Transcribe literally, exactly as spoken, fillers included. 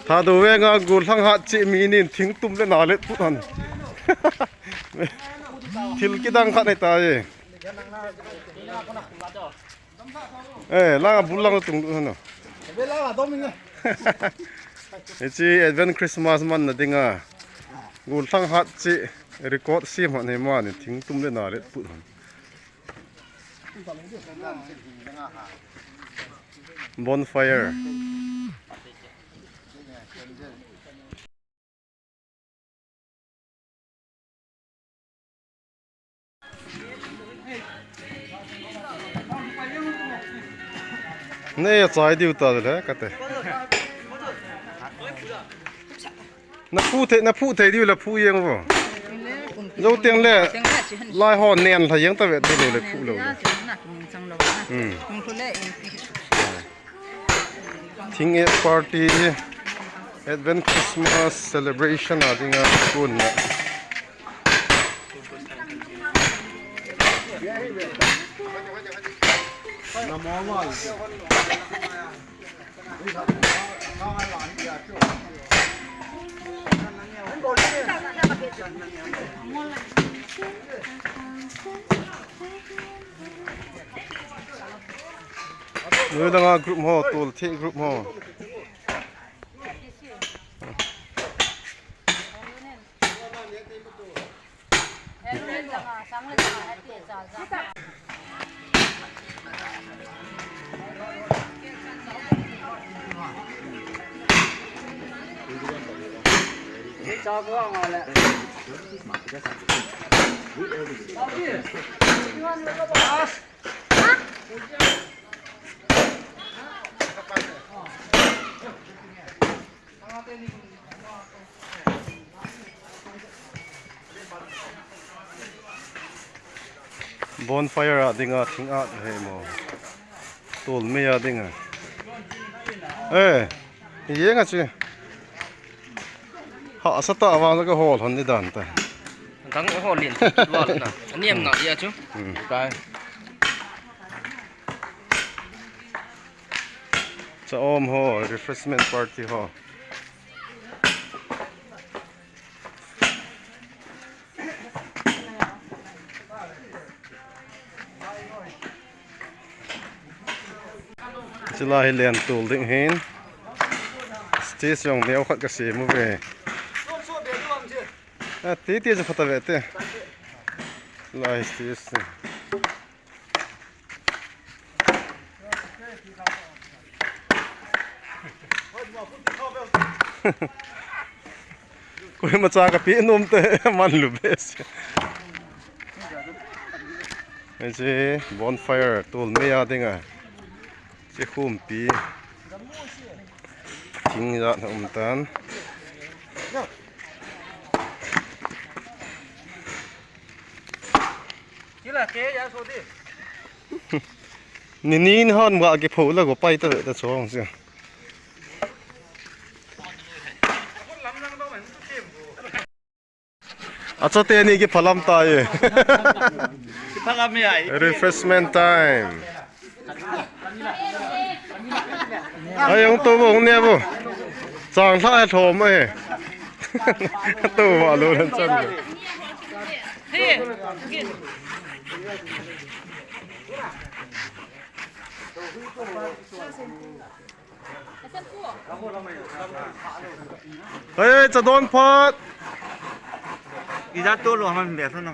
Thadou venga gollhang hat cheh mi nin thingtum le na let put han. Thil kidang khat nei ta e. Eh, langa bul lang tung han. Hiche Advent Christmas manna dinga gollhang hat cheh record sem han hi mani thingtum le na let put han. Bonfire. Nei chai diu ta le kate. Na phu thei, na phu thei diu le phu jeng vo. Jou teng le, lai ho nen lha jeng ta ve diu le phu lou le. Hmm. Thing e party, Advent Christmas celebration a dinga kun na. Noi langa group ho, tol thei group ho. Bonfire a dinga thing at he mo. Tol mei a dinga. Eh, hi jeng a chu. Hahsa tah vang ka hol hon ni dan ta. Dang hol lin wal na. Aniam na dia chu. Hmm. Kai. Cha-om ho, refreshment party ho. Chulai hi len tol ding hin. Stage jong neo khat ka sem uve. A, ti ti chu phat a ve te. Lai stage. Koima cha ka pe nom te man lu be se. Hiche bonfire tol mei a dinga. Hiche khumpi. Thing jat na um tan. Ni ni ni hon ba ki pho la go pai ta ta chong se. Acha teni ki phalam ta ye. Ki phalam ye ai. Refreshment time. Ai, hung to bo, hung ne bo. Chang lha e thlom e. To ba lo ran chan. Hei, cha don phat. Ija to lo man be thano.